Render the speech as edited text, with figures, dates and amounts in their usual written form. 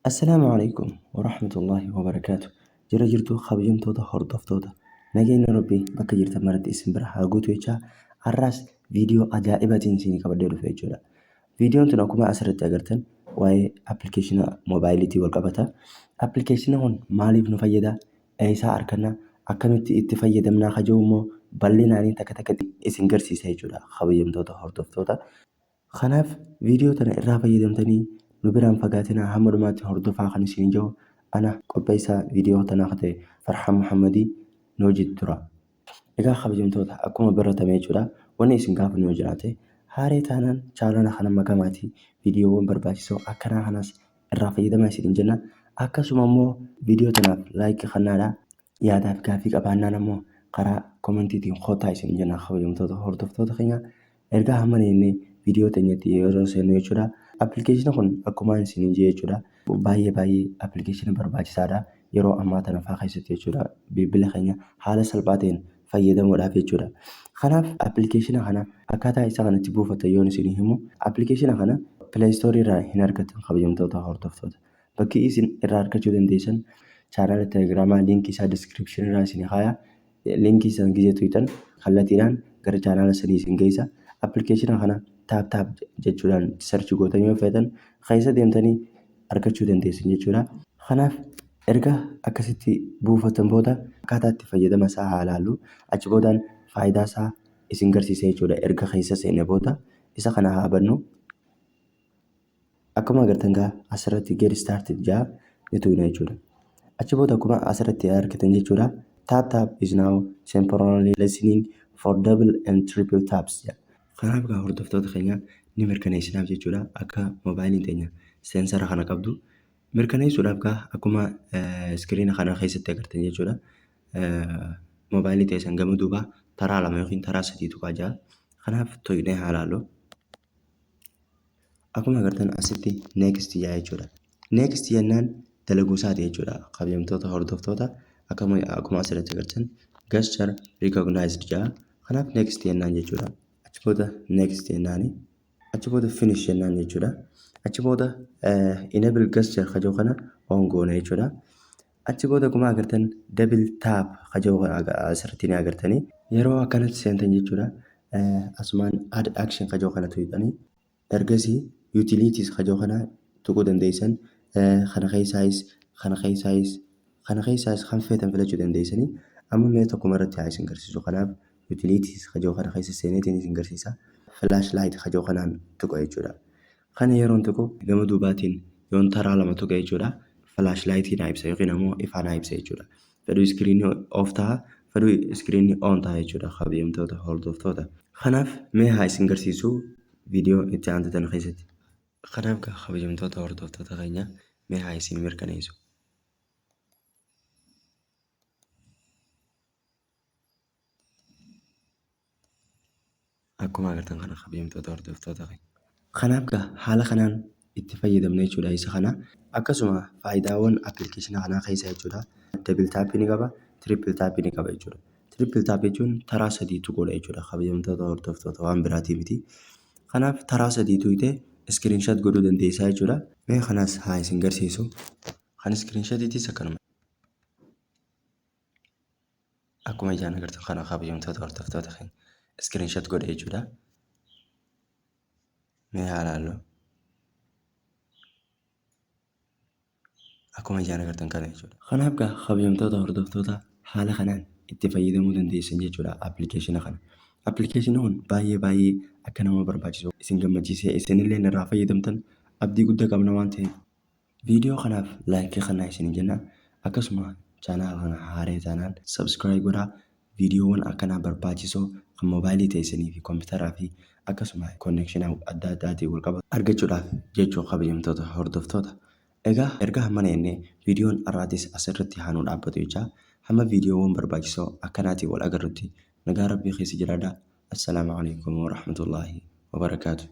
Assalaamu Aleykum Warahmatullaahi Wabarakaatu Jira jirtuu kabajamtoota hordoftoota nageenya Rabbii bakka jirtan maratti isin bira haa guutu jechaa har'aas viidiyoo ajaa'ibaatiin isinii qabadhee dhufe jechuudha. Viidiyoon tun akkuma asirratti agartan waa'ee appilikeeshina moobaayiliitiin wal qabata. Appilikeeshina kun maaliif nu fayyada? Eessaa arganna? Akkamitti itti fayyadamnaa? Ka jiru immoo bal'inaanii takka takkatti isin garsiisa jechuudha kabajamtoota hordoftoota. Kanaaf viidiyoo tana irraa fayyadamtanii nu biraan fagaatinaa hamma dhumaatti hordofaa kan isiniin jedhu ana qopheessaa viidiyoo tanaa ka ta'e Farhaan Muhammadii nu wajjin tura. Egaa kabajamtoota akkuma baratame jechuudha wanni isin gaafannu yoo jiraate haaree taanaan chaanala kana makamaatii viidiyoowwan barbaachisoo akkanaa kanas irraa fayyadamaa isiniin jenna. Akkasuma immoo viidiyoo tanaaf laayikii kennaadha. Yaadaaf gaaffii qabaannaan ammoo karaa komentiitiin kottaa isin jenna kabajamtoota hordoftoota keenya. Ergaa hamma jennee viidiyoo teenyatti yeroo seennu jechuudha. Appilikeeshina kun akkuma isiniin jee jechuudha. Baay'ee baay'ee appilikeeshina barbaachisaadha. Yeroo ammaa tana fa'aa keessatti jechuudha. Bilbila keenya haala salphaa ta'een fayyadamuudhaaf jechuudha. Kanaaf appilikeeshina kana akkaataa isa kanatti buufattan yoon isinii himu appilikeeshina kana Play Store irraa hin argattan kabajamtoota hordoftoota. Bakki isin irraa argachuu dandeessan chaanaala telegiraamaa liinkii isaa description irraa isin kaaya. Liinkii san gizee tuyxan kallatiidhaan gara chaanaala sanii isin geessa. Appilikeeshina kana taap taap jechuudhaan search gootanii yoo feetan keessa deemtanii argachuu dandeessan jechuudha. Kanaaf erga akkasitti buufattan booda akkaataa itti fayyadama isaa haa ilaallu. Achi boodaan faayidaa isaa isin garsiisa jechuudha. Erga keessa seenne booda isa kana haa bannu. Akkuma agartan gaa asirratti get started jaa ni tuqna jechuudha. Achi booda akkuma asirratti argitan jechuudha. Tap tap is now temporarily listening for double and triple taps jedha. Kanaaf gaa hordoftoota keenya ni mirkaneessinaaf jechuudha. Akka moobaayiliin teenya seensara kana qabdu mirkaneessuudhaaf gaa akkuma iskiriina kana keessatti agartan jechuudha. Moobaayilii teessan gama duubaa taraa lama yookiin taraa sadii tuqaa jira. Kanaaf tuqnee haa ilaallu. Akkuma agartan asitti next jaa jechuudha. Next jennaan dalaguu isaati jechuudha. Kabajamtoota hordoftoota akkuma asirratti agartan gesture recognized jaa. Kanaaf next jennaan jechuudha. Achi booda next jennaani. Achi booda finish jennaan jechuudha. Achi booda enable gesture kajoo kana on goona jechuudha. Achi booda akkuma agartan double tap kajoo asirratti ni agartanii. Yeroo akkanatti seentan jechuudha. Asumaan add action kajoo kana tuqxanii ergasii utilities kajoo kana tuquu dandeessan. Kana keessaayis kana keessaayis kana keessaayis kan feetan filachuu dandeessanii. Amma mee tokkuma irratti haa isin garsiisu. Kanaaf utilities kajoo kana keessa seeneetiin isin garsiisa. Flashlight kajoo kanaan tuqa jechuudha. Kana yeroon tuqu gama duubaatiin yoon taraa lama tuqe jechuudha. Flashlight naa ibsa yookiin ammoo ifaa naa ibsa jechuudha. Fedhuu iskiriinii off ta'a, fedhuu iskiriinii on ta'a jechuudha kabajamtoota hordoftoota. Kanaaf mee haa isin garsiisu viidiyoo itti aantu tana keessatti. Kanaaf gaa kabajamtoota hordoftoota keenya mee haa isin mirkaneessu. Akkuma agartan kana kabajamtoota hordoftoota keenya. Kanaaf gaa haala kanaan itti fayyadamna jechuudha isa kana. Akkasuma faayidaawwan appilikeeshina kanaa keessa jechuudha. Double tap ni qaba, triple tap ni qaba jechuudha. Triple tap jechuun taraa sadii tuquudha jechuudha kabajamtoota hordoftoota waan biraatii miti. Kanaaf taraa sadii tuqxee screenshot godhuu dandeessaa jechuudha. Mee kanas haa isin garsiisu. Kan screenshotiitis akkanuma. Akkuma ijaan agartan kana kabajamtoota hordoftoota keenya screenshot godhe jechuudha. Mee haa ilaallu. Akkuma ijaan agartan kana jechuudha. Kanaaf gaa kabajamtoota hordoftoota haala kanaan itti fayyadamuu dandeessan jechuudha appilikeeshina kana. Appilikeeshinni kun baay'ee baay'ee akka nama barbaachisu isin gammachiisee isinillee irraa fayyadamtan abdii guddaa qabna waan ta'eef Viidiyoo kanaaf like kennaa isiniin jenna. Akkasuma chaanaala kana haaree taanaan subscribe godhaa. Viidiyoowwan akkanaa barbaachisoo kan moobaayilii teessanii fi kompiitaraa fi akkasuma konnekshinaa adda addaatiin wal qabatu argachuudhaaf jechuu kabajamtoota hordoftoota. Egaa erga hammana jennee viidiyoon har'aatis asirratti haa nu dhaabbatu jechaa hamma viidiyoowwan barbaachisoo akkanaatiin wal agarrutti nagaa rabbii keessa jiraadhaa. Assalaamu alaikum warahmatullaahi wabarakaatu.